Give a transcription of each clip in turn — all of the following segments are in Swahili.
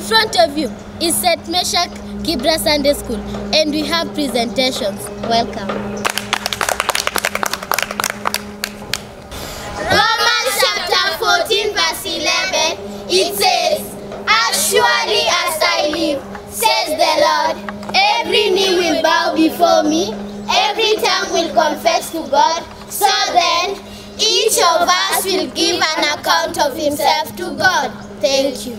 front of you is St. Meshach Kibra Sunday School, and we have presentations. Welcome. Romans chapter 14 verse 11, it says, "As surely as I live, says the Lord, every knee will bow before me, every tongue will confess to God. So then, each of us will give an account of himself to God." Thank you.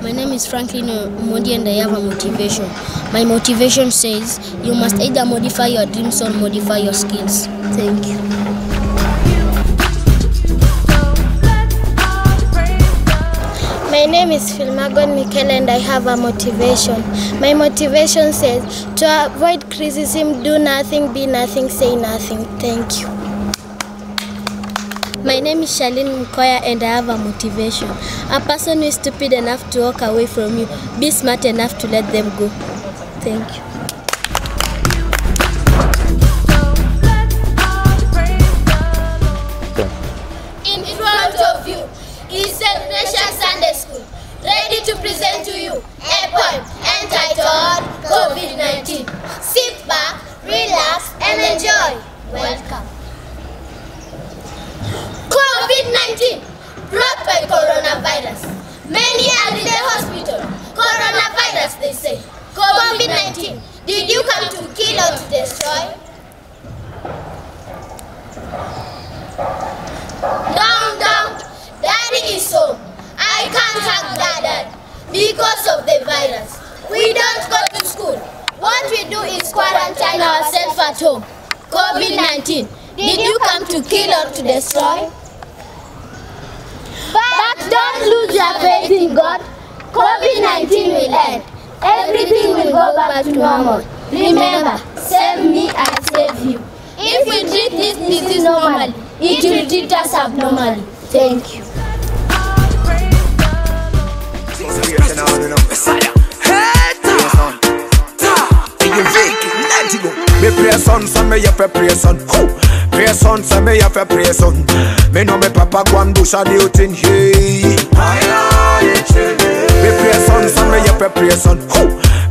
My name is Franklin Modi and I have a motivation. My motivation says you must either modify your dreams or modify your skills. Thank you. My name is Filmagon Mikel and I have a motivation. My motivation says to avoid criticism, do nothing, be nothing, say nothing. Thank you. My name is Charlene Mkoya and I have a motivation. A person who is stupid enough to walk away from you, be smart enough to let them go. Thank you. In front of you is St. Meshach Sunday School, ready to present to you a poem entitled COVID-19. Sit back, relax, and enjoy. Welcome. COVID-19, brought by coronavirus. Many are in the hospital. Coronavirus, they say. COVID-19, did you come to kill or to destroy? Down, down, daddy is home. I can't hug dad because of the virus. We don't go to school. What we do is quarantine ourselves at home. COVID-19, did you come to kill or to destroy? But don't lose your faith in God. COVID-19 will end. Everything will go back to normal. Remember, save me, I save you. If we treat this disease normally, it will treat us abnormally. Thank you. Me pray son, so me have a pray son. Pray son, so me have a pray son. Me know me papa go and bush a new thing. Hey. Me pray son, so me have a pray son.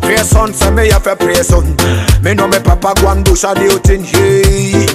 Pray son, so me have a pray son. Me know me papa go and bush a new thing. Hey.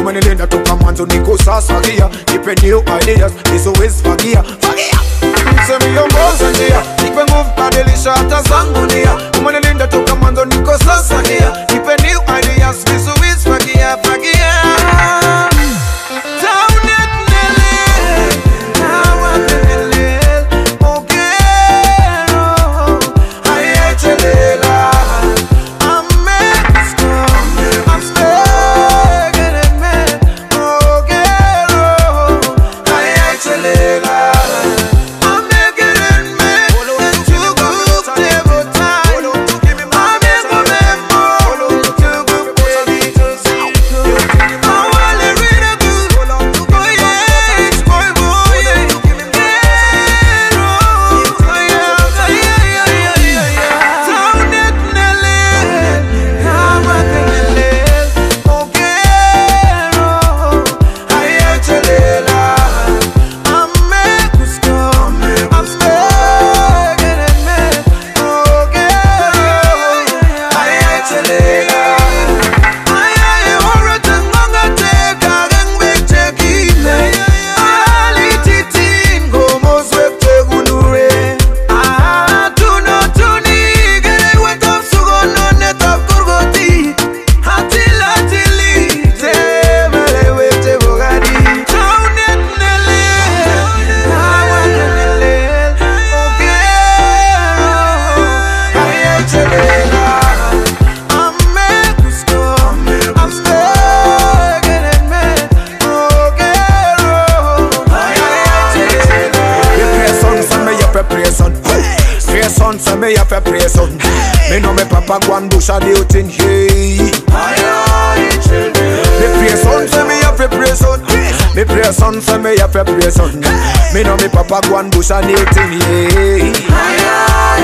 Umenilinda toka mwanzo niko sasa gia. Nipe new ideas, nisiwezi fagia. Fagia! Msemi ongoza njia, nipe nguvu badilisha hata zangu nia. Umenilinda toka mwanzo niko sasa gia. Nipe new ideas, nisiwezi fagia, fagia. papa go and bush a new thing, hey. Me pray son for me have a pray son. Me pray son for me have a pray son. Me know me papa go and bush a new thing, hey.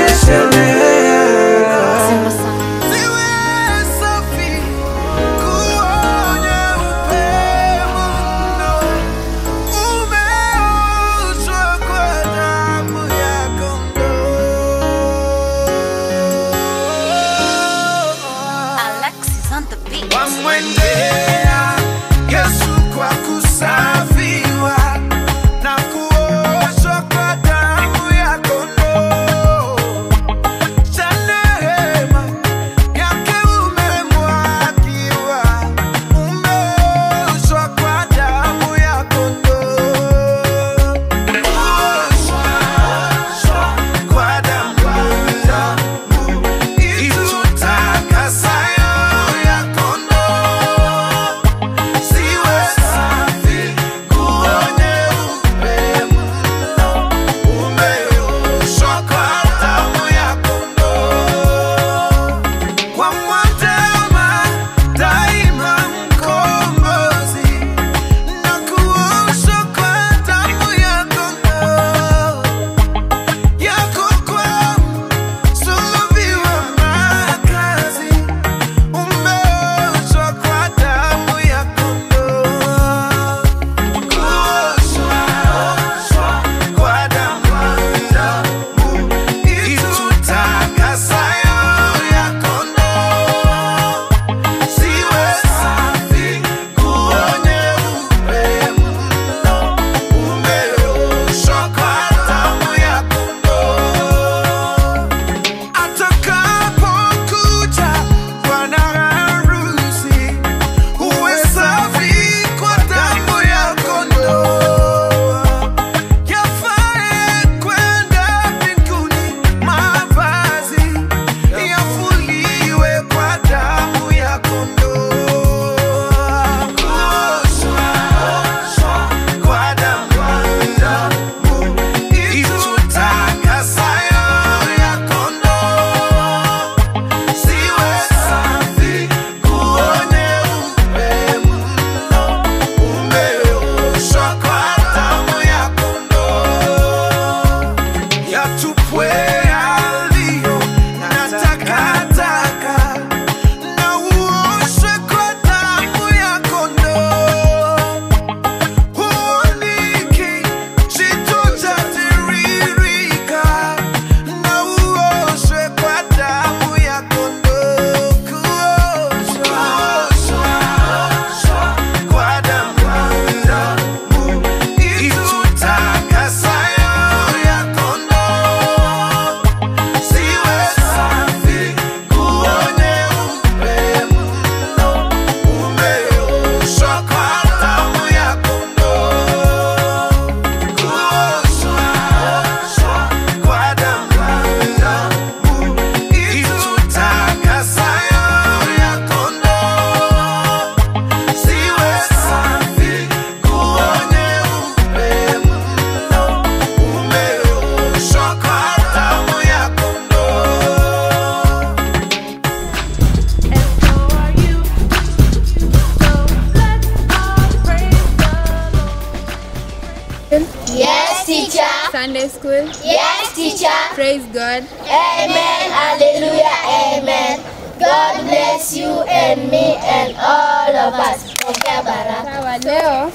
Yes, teacher. Sunday school? Yes, teacher. Praise God. Amen. Hallelujah. Amen. God bless you and me and all of us. Pokea baraka. Sawa, leo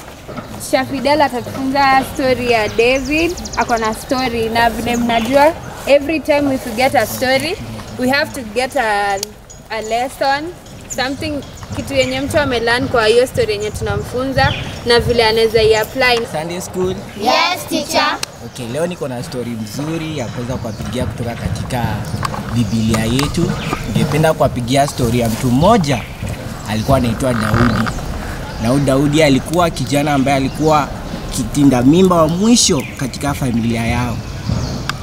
Shafidel atatufunza story ya David. Ako na story na vile mnajua every time if we get a story we have to get a lesson, something, kitu yenye mtu amelearn kwa hiyo story yenye tunamfunza na vile anaweza i-apply. Sunday school? Yes, teacher. Okay, leo niko na story mzuri ya kuweza kuwapigia kutoka katika Biblia yetu. Ningependa kuwapigia story ya mtu mmoja alikuwa anaitwa Daudi. Na Daudi alikuwa kijana ambaye alikuwa kitinda mimba wa mwisho katika familia yao.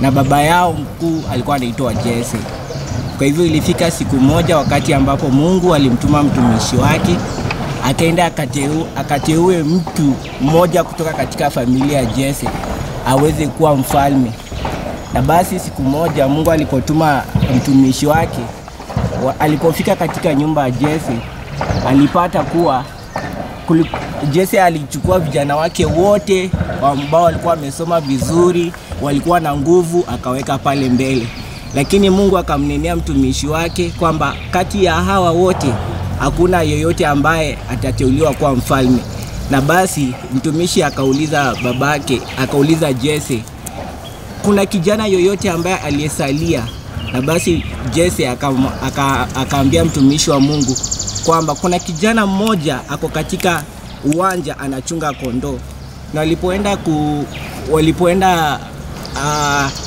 Na baba yao mkuu alikuwa anaitwa Jesse. Kwa hivyo ilifika siku moja wakati ambapo Mungu alimtuma mtumishi wake akaenda akateue mtu mmoja kutoka katika familia ya Jesse aweze kuwa mfalme. Na basi siku moja Mungu alipotuma mtumishi wake Alipofika katika nyumba ya Jesse, alipata kuwa Jesse alichukua vijana wake wote ambao walikuwa wamesoma vizuri, walikuwa na nguvu, akaweka pale mbele. Lakini Mungu akamnenea mtumishi wake kwamba kati ya hawa wote hakuna yeyote ambaye atateuliwa kuwa mfalme. Na basi mtumishi akauliza babake, akauliza Jesse, kuna kijana yoyote ambaye aliyesalia? Na basi Jesse akaambia mtumishi wa Mungu kwamba kuna kijana mmoja ako katika uwanja anachunga kondoo. Na walipoenda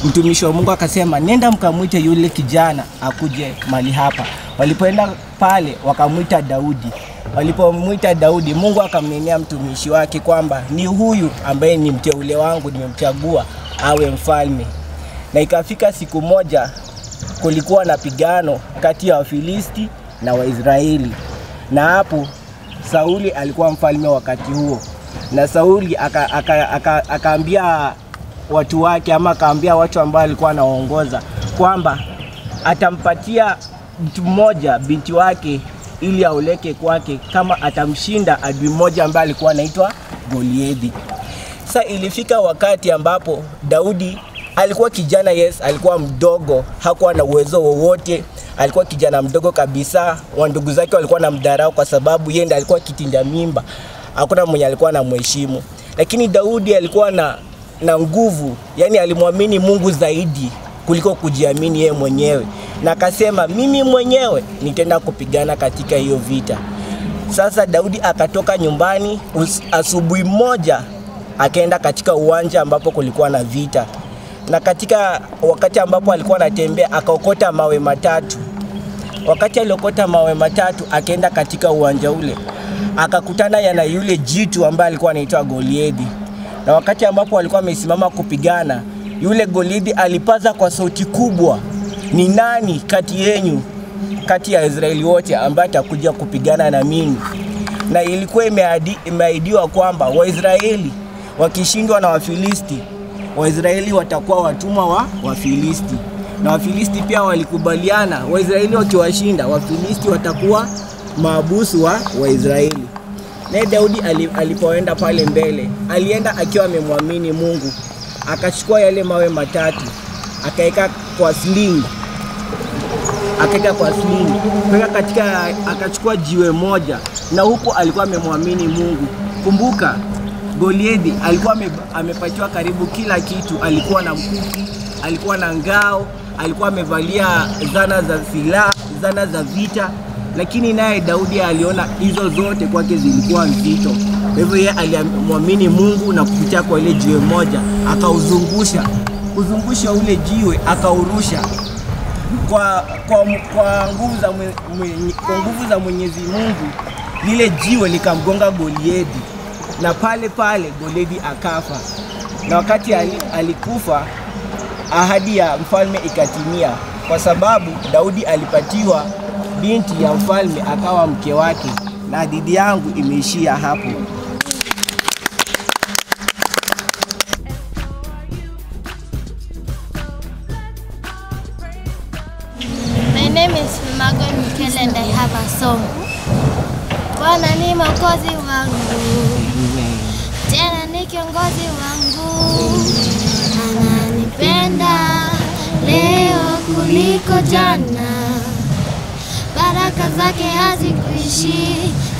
mtumishi wa Mungu akasema, nenda mkamwite yule kijana akuje mahali hapa. Walipoenda pale wakamwita Daudi. Walipomwita Daudi, Mungu akamnenea mtumishi wake kwamba ni huyu ambaye ni mteule wangu, nimemchagua awe mfalme. Na ikafika siku moja kulikuwa na pigano kati ya Wafilisti na Waisraeli. Na hapo Sauli alikuwa mfalme wakati huo. Na Sauli akaambia watu wake, ama akaambia watu ambao alikuwa anaongoza kwamba atampatia mtu mmoja binti wake ili aoleke kwake kama atamshinda adui mmoja ambaye alikuwa anaitwa Goliathi. Sasa ilifika wakati ambapo Daudi alikuwa kijana, yes, alikuwa mdogo, hakuwa na uwezo wowote, alikuwa kijana mdogo kabisa. Wandugu zake walikuwa wanamdharau kwa sababu yeye ndiye alikuwa kitinda mimba, hakuna mwenye alikuwa anamheshimu. Lakini Daudi alikuwa na nguvu, yani alimwamini Mungu zaidi kuliko kujiamini yeye mwenyewe. Na akasema mimi mwenyewe nitaenda kupigana katika hiyo vita. Sasa Daudi akatoka nyumbani asubuhi moja akaenda katika uwanja ambapo kulikuwa na vita. Na katika wakati ambapo alikuwa anatembea akaokota mawe matatu. Wakati aliokota mawe matatu akaenda katika uwanja ule, akakutana na yule jitu ambaye alikuwa anaitwa Goliathi. Na wakati ambapo alikuwa amesimama kupigana, yule Goliathi alipaza kwa sauti kubwa, ni nani kati yenu, kati ya Israeli wote ambaye atakuja kupigana na mimi? Na ilikuwa imeahidiwa kwamba Waisraeli wakishindwa na Wafilisti, Waisraeli watakuwa watumwa wa Wafilisti. Na Wafilisti pia walikubaliana, Waisraeli wakiwashinda, Wafilisti watakuwa maabusu wa Waisraeli. Naye Daudi alipoenda pale mbele, alienda akiwa amemwamini Mungu. Akachukua yale mawe matatu, akaeka kwa sling. Akaeka kwa sling. Katika akachukua jiwe moja, na huko alikuwa amemwamini Mungu. Kumbuka Goliathi alikuwa amepatiwa karibu kila kitu, alikuwa na mkuki, alikuwa na ngao, alikuwa amevalia zana za silaha, zana za vita. Lakini naye Daudi aliona hizo zote kwake zilikuwa nzito. Kwa hivyo yeye alimwamini Mungu na kupitia kwa ile jiwe moja akauzungusha. Kuzungusha ule jiwe akaurusha kwa nguvu za Mwenyezi Mungu, lile jiwe likamgonga Goliathi. Na pale pale Goliathi akafa. Na wakati alikufa, ahadi ya mfalme ikatimia, kwa sababu Daudi alipatiwa binti ya mfalme akawa mke wake. Na hadithi yangu imeishia hapo. My name is Magon Mikel and I have a song. Bwana ni mwokozi wangu, tena ni kiongozi wangu, ananipenda leo kuliko jana. Baraka zake hazikuishi,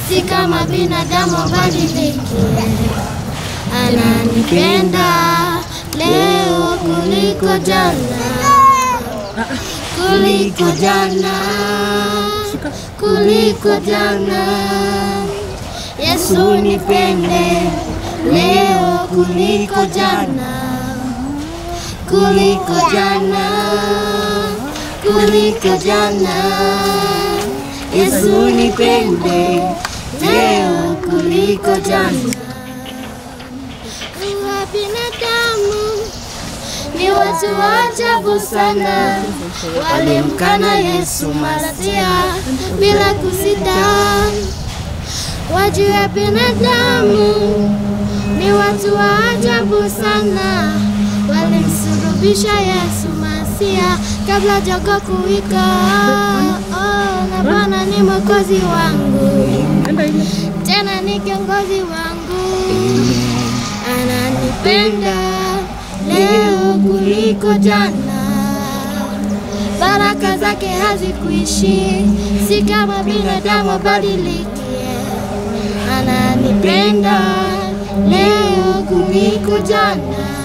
si kama binadamu badilike. Ananipenda leo kuliko jana, kuliko jana, kuliko jana. Yesu nipende leo kuliko jana, kuliko jana, kuliko jana. Yesu nipende leo kuliko jana. Wa binadamu ni watu wa ajabu sana, walimkana Yesu Masia bila kusita. Wajua binadamu ni watu wa ajabu sana, walimsulubisha Yesu Masia kabla jogoo kuwika. Oh. Bwana, Bwana ni mwokozi wangu, tena ni kiongozi wangu. Ananipenda leo kuliko jana, baraka zake hazikuishi, si kama binadamu badilikie. Ananipenda leo kuliko jana.